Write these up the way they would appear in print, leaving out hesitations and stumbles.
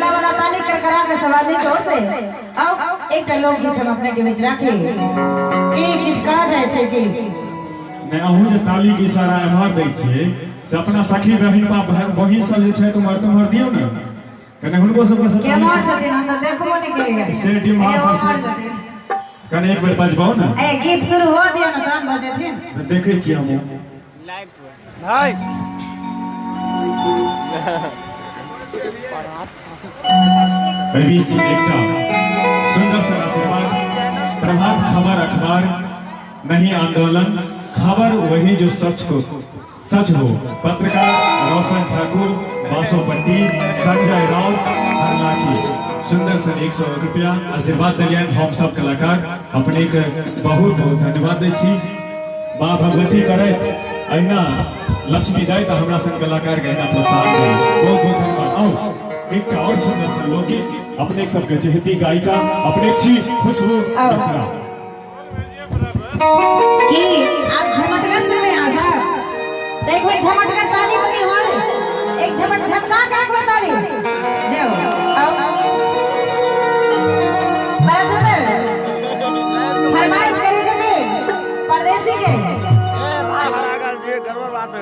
पहिलका वाला ताली करकरा के सब आदमी के ओर से। आओ एकटा लोकगीत हम अपने के बीच राखी। ई किछ कहा जाय छै जी। नै अहूँ जे ताली के इशारा एम्हर दै छियै से अपना सखी बहिन बा बहिन सब जे छै तुम्हर तुम्हर दियौ ने कने हुनको सबके के मोर छथिन हम त देखबो नै केलियै। से डिम्हा सब छै कने एक बेर बजबाउ ने। ए गीत शुरू हो दियौ ने तहन बजेथिन। तऽ देखै छियै हमहूँ। भाई एहि बीच एकटा सुंदर सन आशीर्वाद प्रभात खबर अखबार नहीं आंदोलन खबर वही जो सच को सच हो। पत्रकार रोशन ठाकुर बासोपट्टी संजय राउत हरलाखी सुंदर सन 100 रुपया आशीर्वाद दिलियन। हम सब कलाकार अपने के बहुत बहुत धन्यवाद दै छी। माँ भगवती करैत अहिना लक्ष्मी जाय तऽ हमरा सन कलाकार के अहिना प्रोत्साहन करी। बहुत बहुत धन्यवाद। आओ एकटा और सुंदर सन लोकगीत अपने सबके चहेती गायिका अपने छी खुशबू मिश्रा। की आप झमटगर से नहीं आजा तो एक बार झमटगर ताली तो नहीं हो, एक झमट झटका के एक बार ताली जाओ। आओ बड़ा सुंदर फरमाइश करी जते परदेसी के गड़बड़ बात है।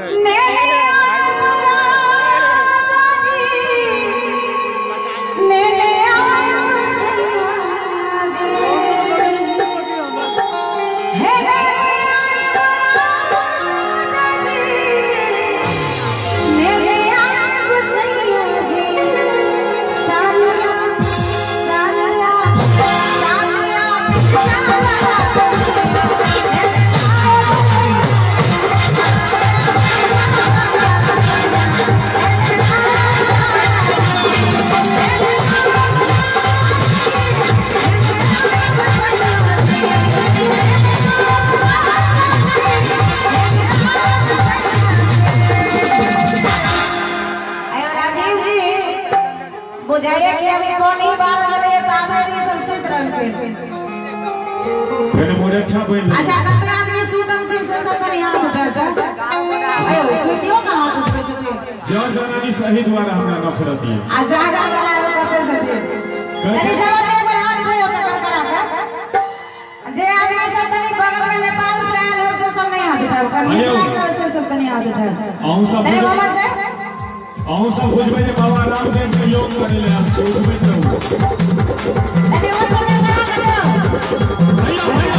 बुझाइए कि अभी कोनी बार रहले ताधरि सब सुति रहलकै। फेर मुरैठा बनि। अच्छा कतना आदमी सुतल छै से सब कनि हाथ उठा के। आयो सुतियो का हाथ उठबै छथिन। जन जननी सही द्वारा हमरा नफरत ये। आ जागा वाला कते छथिन कनि सब आदमी एक बेर हाथ उठैयो त करकरा के। जे आदमी सब तनि बगल में नेपाल से आयल हो से सब नहीं हाथ उठाउ, कनि मिथिला के हो से सब तनि हाथ उठाउ। अहूँ सब तनि हमर से अहूँ सब बुझबै जे बाबा रामदेव के योग करै लए आयल छी, उठबैत रहू। तनि और सब करकरा के दियौ। भैया भैया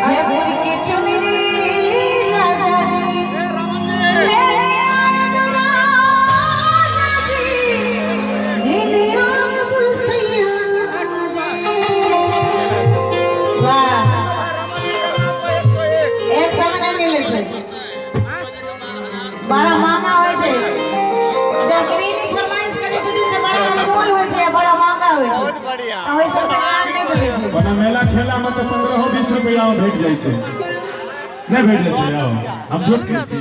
जयपुर के चुनरी राजा जी ले आब राजा जी ले आब सैया जी। वाह एक समय नहीं मिले छै, बड़ा महंगा होय छै। जकरी भी फरमाइश करै छथिन तऽ बड़ा अनमोल होय छै, बड़ा महंगा होय छै। बहुत बढ़िया। तऽ ओहि सब सामान नहि मिलै छै। ओना मेला ठेला में तऽ 15-20 रुपया में भेट जाइ छै। नहीं भेट जाइ छै हम झूठ कहै छी।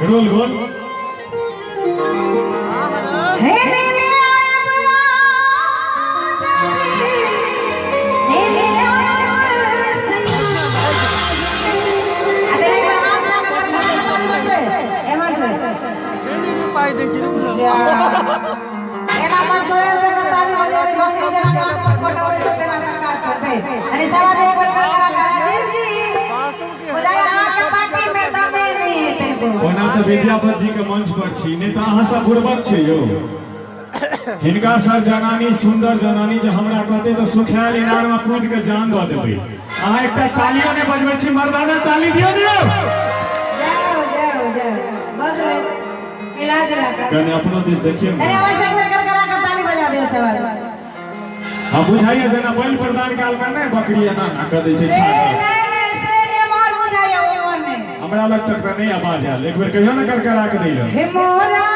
रोल गोल हे ले आब राजा जा एना मसोयल जगह ताली बजावे बकरी जना कान पर पटवे से तेना काज चलते। अरे सब आदमी एक बार कर कर राजीव जी बुझाय अहाँ के पार्टी में दमे नहीं है तेरे को। ओना तऽ विद्यापति जी के मंच पर छी, नहि तऽ अहाँ सब बुड़बक छी यौ। हिनका सर जनानी सुंदर जनानी जे हमरा कहते तऽ सुखायल इनार में कूद के जान दऽ देबै। अहाँ एकटा तालियो नहि बजबै छी, मर्दाना ताली दियौ दियौ। जाओ जाओ जाओ बजले मिला जुला कर। कने अपनो दिस देखिए। अरे और से कर कर करा के ताली बजा दियो सब। हाँ बुझाइए जेना बलि प्रदान काल में नहि बकरी एना ना कऽ दै छै से छागर। नहीं से एमहर बुझाइए ओमहर नहीं। हमरा लग तक तऽ नहि आवाज आयल, एक बेर कहियो ने करकरा के दै लए। हे मोरा